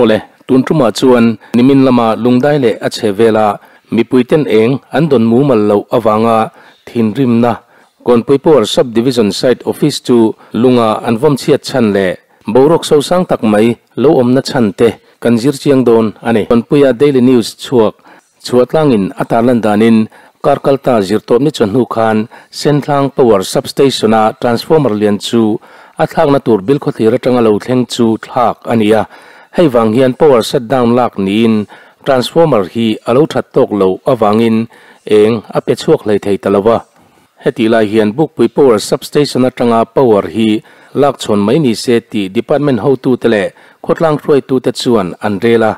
Awle, tun tumah chuan nimin lama lungdai leh a chhe vela mipuiten eng an dawn mumal loh avanga thinrimna Kawnpui Power Sub-Division Site Office chu lunga an vawm chhiat chhan leh boruak sosang tak mai lo awmna chhan te kan zir chiang dawn a ni. Kawnpuia Daily News chhuak Chhuahtlangin a tarlan danin kar kalta zirtawpni chawhnu khan Senthlang Power Substation-a transformer lian chu a thlakna tur bilkhawthlir atanga lo thleng chu thlak a ni a, hei vang hian power shutdown lak niin transformer hi a lo that tawk loh avangin eng a pe chhuak hlei thei ta lo va. Hetih lai hian Bukpui Power Substation atanga power hi lak chhawn mai ni se tih department hotute leh khawtlang hruaitute chuan an rel a.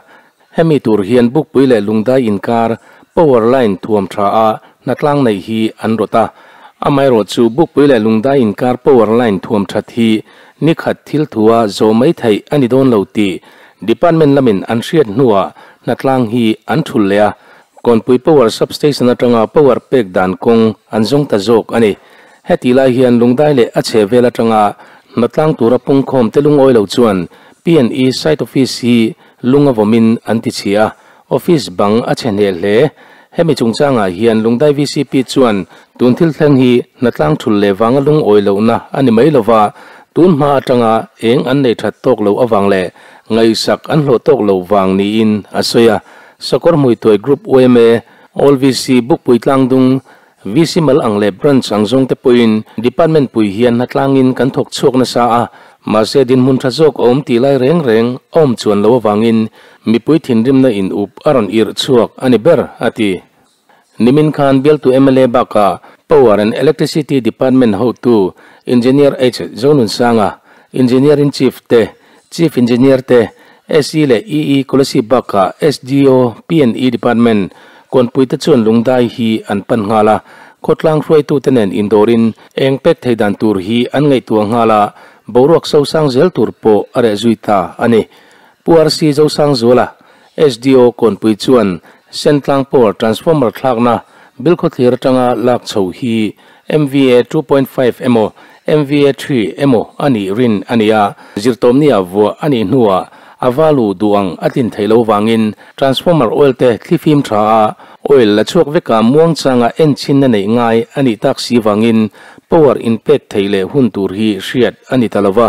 Hemi tur hian Bukpui leh Lungdai inkar power line thuam tha a hnatlang neih hi an rawt a. Amaherawh chu Bukpui leh Lungdai inkar power line thuam that hi nikhat thil thua zawh mai theih a ni dawn lo tih department lamin an hriat hnuah hnatlang hi an thulh leh a. Kawnpui power substation atanga power pek dan kawng an zawng ta zawk a ni. Hetih lai hian Lungdai leh a chhehvel atanga hnatlang tura pungkhawm te lungawi lo chuan P&E site office hi Lung a vawmin an ti chhia a, office bang a chhe hneh hle. Hemi chungchangah hian Lungdai VCP chuan tun thil thleng hi hnatlang thul leh vanga lungawi lohna a ni mai lova, tun hma atanga eng an nei that tawk loh avang leh ngaihsak an hlawh tawk loh vang niin a sawi a. Sakawr Hmuituai Group yma, All VC Bukpui Tlangdung, VC mal ang leh branch ang zawng te pawhin department pui hian hnatlangin kan thawk chhuak nasa a, mahse dinhmun tha zawk a awm tih lai reng reng a awm chuan lo avangin mipui thinrimna in up a rawn irh chhuak a ni ber, a ti. Nimin khan bialtu mla bakah Power and Electricity Department hotu Engineer H Zonunsanga, Engineer in Chief te, Chief Engineer te, SE leh EE Kolasib bakah SDO, P&E Department Kawnpui te chuan lungdai hi an pan nghal a, khawtlang hruaitute nen indawrin eng pek thei dan tur hi an ngaihtuah nghal a, boruak sosang zel tur pawh a reh zui ta a ni. Pu RC Zosangzuala, SDO Kawnpui chuan Sentlang Power Transformer thlakna Bilkhawthlir atanga lak chho hi MVA 2.5 emaw MVA 3 emaw a nih rin a ni a, zirtawmnia vuah a nih hnuah a valu duh ang a tlin theih lo vangin transformer oil te thlifim tha a, oil la chhuak veka muangchanga enchhinna neih ngai a nih tak si vangin power inpek theih leh hun tur hi hriat a ni ta lo va.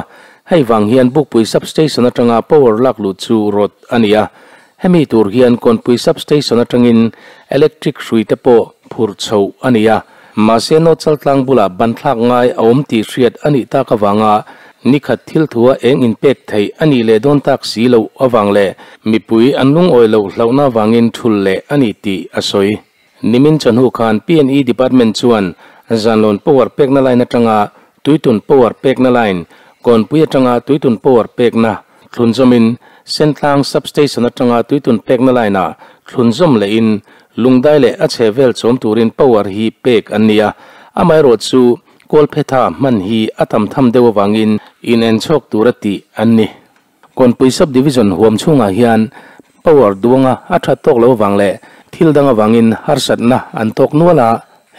Hei vang hian Bukpui Substation atanga power lak lut chu rawt a ni a, hemi tur hian Kawnpui Substation atangin electric hrui te pawh phurh chhoh a ni a, mahse Nawchal tlang bulah ban thlak ngai a awm tih hriat a nih tak avanga nikhat thil thua eng inpek theih a nih leh dawn tak si loh avang leh mipui an lungawi loh hlauhna avangin thul leh a ni tih a sawi. Nimin chawhnu khan P&E Department chuan Zanlawn Power pekna line atanga Tuitun Power pekna line, Kawnpui atanga Tuitun Power pekna thlunzawmin Sentlang Substation atanga Tuitun pekna line-ah thlunzawm lehin Lungdai leh a chhehvel chawm turin power hi pek an ni a, amaherawh chu Kawlphetha hman hi a tam tham deuh avangin inenchhawk tura tih an ni. Kawnpui Sub-Division huam chhungah hian power duanga a that tawk lo avang leh thil dang avangin harsatna an tawk nual a,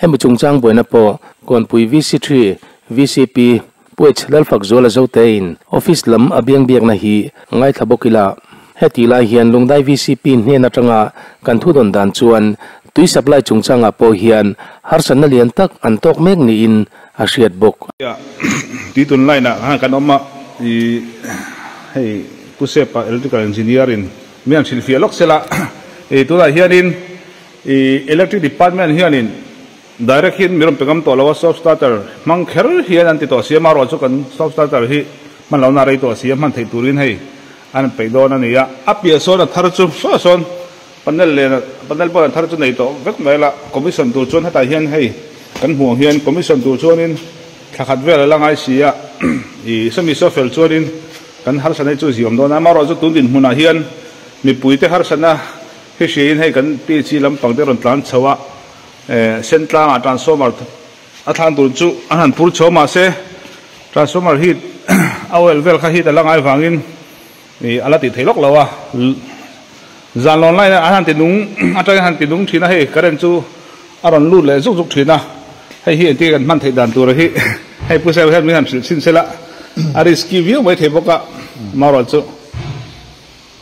hemi chungchang buaina pawh Kawnpui VC3, VCP, Puaich Lalfakzuala Zotein office lam a biangbiakna hi ngaithla bawk ila. Hetih lai hian Lungdai VCP hnen atanga kan thudawn dan chuan tui supply chungchangah pawh hian harsatna lian tak an tawk mek niin a hriat bawk. Tui tun line ah khan kan awm a, i hei Pu Sepa electrical engineer in mi an hrilhfiah lawk sela, i tunah hianin i electric department hianin direct hi mi rawn pe ngam tawh lo a, soft starter hmang kher hian an ti tawh si a, amaherawhchu chu kan soft starter hi hman lohna a rei tawh si a, hman theih turin hei an peih dawn a ni a, a piah sawn a thar chu saw sawn Panel len panel pawh an thar chu nei tawh vek mai la, commission tur chuan hetah hian hei kan hmuh ang hian commission tur chuanin thla khat vel a la ngai si a, ih sawmi saw fel chuanin kan harsatna hi chu ziawm dawn a, amaherawhchu tun dinhmunah hian mipuite harsatna hi hriain hei kan PHC lampang te rawn tlan chho a, eh Sentlangah transformer a thlan tur chu an han phur chho mahse transformer heat a oil vel kha heat a la ngai vangin Ih a la tih theih lawk lo a, zan lawn laiin an han ti nung atangin an han ti nung thin a, hei current chu a rawn lut leh zuk zuk thin a, hei hi engtin kan hman theih dan tur hi hei Pu Saiw hian min han hrilh chhin sela a risky viau mai thei bawk a, marawh chu.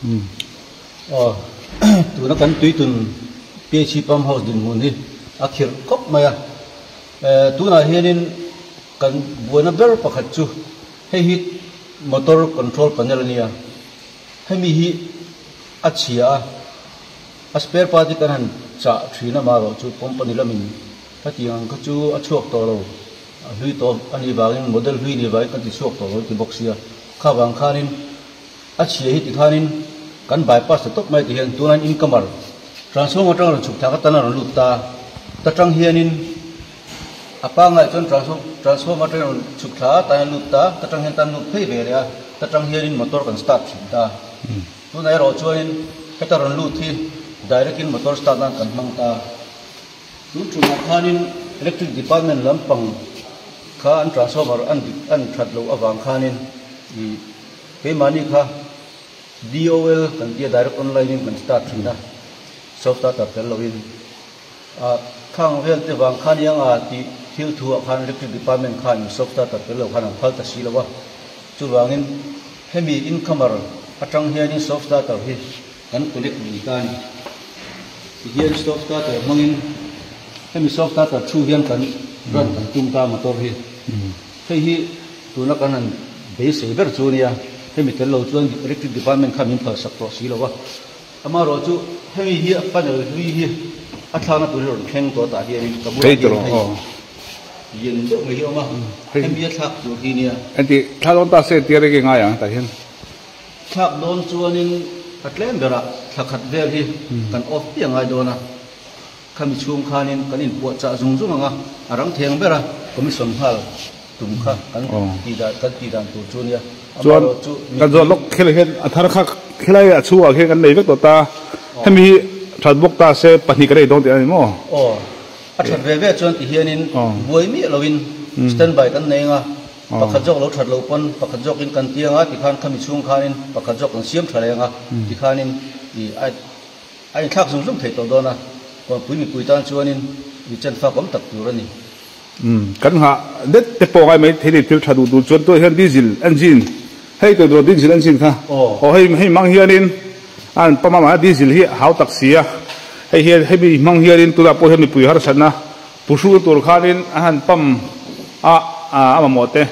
Aw, tuna kan tuitun PHC Pump House dinhmun hi a khirh khawp mai a. Tunah hianin kan buaina ber pakhat chu hei hi motor control panel a nia. Hemi hi a chhia a, a spare part hi kan han chah thin amaherawh chu company lamin hetiang ang kha chu a chhuak tawh lo, a hlui tawh a nih vangin model hlui nih vangin kan ti chhuak tawh lo ti bawk sia. Kha vang khanin a chhia hi tikhanin kan bypass ta tawp mai ti hian tunah in incomer transformer atanga rawn chhuk thlak atan a rawn lut ta, ta tang hianin A pangngai chuan transformer atangin rawn chhuk thla a, tan a lut ta, ta tang hian tan lut phei ve leh a, ta tang hianin motor kan start thin ta. Tunah erawh chuanin heta rawn lut hi direct in motor start nan kan hmang ta. Tun tumah khanin electric department lampang kha an transformer an dik an that loh avang khanin ih keimahni kha DOL kan tia direct online in kan start thin a, self starter tel loin. A khang vel te vang khan iang a tih thil thu ah khan electric department khan soft starter tel lo khan an phal ta si lo a, chuvangin hemi incomer atang hianin soft starter hi kan connect lui ta a ni. Tihian soft starter hmangin hemi soft starter thu hian kan run kan tum ta motor hi. Hei hi tuna kan han beisei ber chu a nia, hemi tel lo chuan electric department khan min phalsak tawh si lo a. Amaherawh chu hemi hi a panel hlui hi a thlakna tur hi rawn thleng tawh tah hianin ka bulah hian hei lian deuh mai hi a awm a, hemi a thlak tur hi nia. Engti thlak dawn ta se tia reng ngai ang tah hian. Thlak dawn chuanin a tlem berah thla khat vel hi kan off piah ngai dawn a, khami chhung khanin kan inpuahchah zung zung ang a, a rang theng ber a commission nghal tum kha kan tih dan kan tih dan tur chu nia. Chuan kan zawh lawk khel hian a thar kha khilai a chhungah khian kan nei vek tawh ta. Hemi hi that bawk ta se pahnih kan ei dawn tih a ni maw? Aw, a that ve ve chuan ti hianin buai miah loin standby kan nei anga pakhat zawk lo that loh pawn pakhat zawkin kan ti anga tikhan khami chhung khanin pakhat zawk kan siam tha leh anga tikhanin ih a A inthlak zung zung thei tawh dawn a, Kawnpui mipui tan chuanin mi chenfak awm tak tur a ni. Umm, kan nghah det te pawh ngai mai thei ni thil tha duh duh chuan tuah hian diesel engine hei tawh tur diesel engine kha aw hei hei hmang hianin a an pump a mahse diesel hi a hau tak si a, hei hian hemi hmang hianin tunah pawh hian mipui harsatna puhru tur khanin a han pump a a mamawh te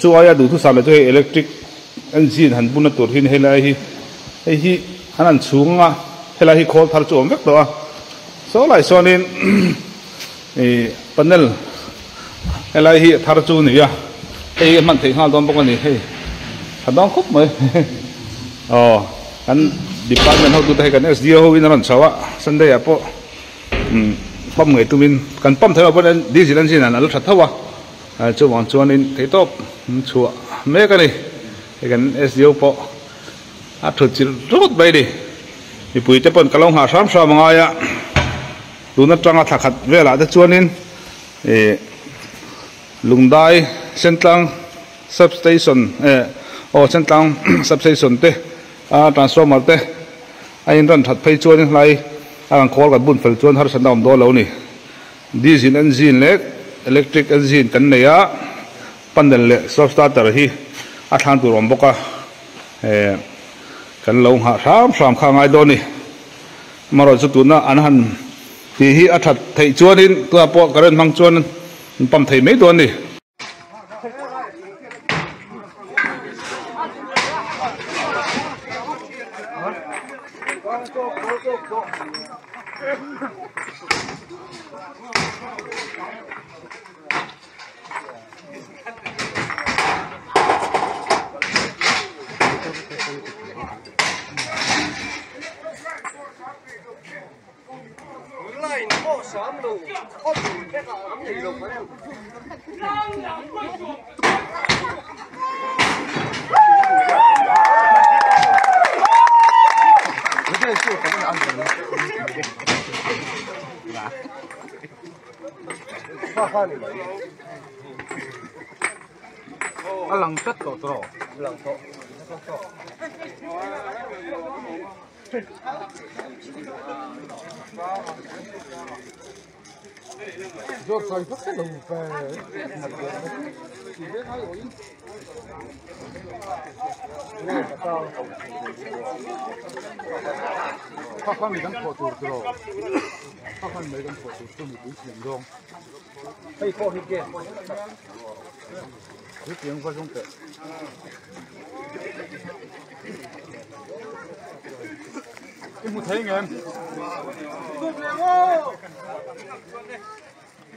chu aia duhthusam leh chu hei electric engine han bunna tur hi helai hi hei hi an han chhung a helai hi khawl thar chu a awm vek tawh a saw lai sawnin ih panel helai hi a thar chu a ni a hei hi a hman theih nghal dawn bawk a ni hei a dawng khawp mai aw kan department hotute hei kan S D O ho in a rawn chho a sunday ah pawh umm pump ngei tumin kan pump theih loh pawhin diesel engine an la tha tho a. Chuvang chuanin theihtawp chhuah mek a ni. Hei kan SDO pawh a thut chilh ringawt mai a ni. Mipui te pawn ka lo nghah hram hram a ngai a, tun atanga thla khat velah te chuanin ih Lungdai Sentlang Substation eh aw Sentlang Substation te a transformer te a inran that phei chuanin hlai a kan khawl kan bun fel chuan harsatna awm dawn lo a ni. Diesel engine leh electric engine kan nei a, panel leh self starter hi a thlan tur a awm bawk a, eh kan lo nghah hram hram kha a ngai dawn a ni. Amaherawhchu tuna an han tih hi a that theih chuanin tunah pawh current hmang chuan an pump thei mai dawn a ni.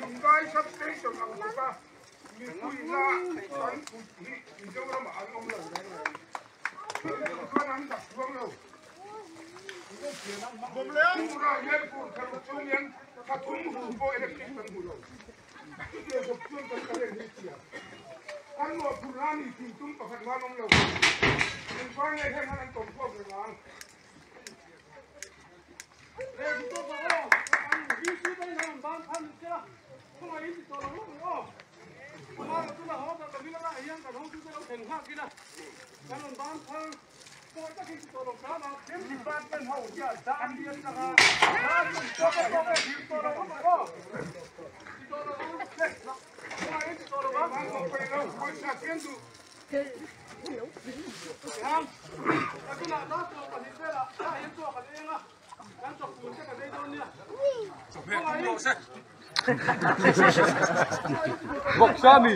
Lunglai substation ang bawk a, mipuina kan kut hi Mizoramah an awm lo reng reng. Chutiang chuan an dak chuang lo. Tura hian fur thar chung hian thla thum hu pawh electric kan hmu lo. Chutiang khawp chuan kan current hi chhia. Kan mawhphurh la ni tih tum pakhat man awm lo. Engvang nge heng han an tawm khawm reng ang? Vawksa mi.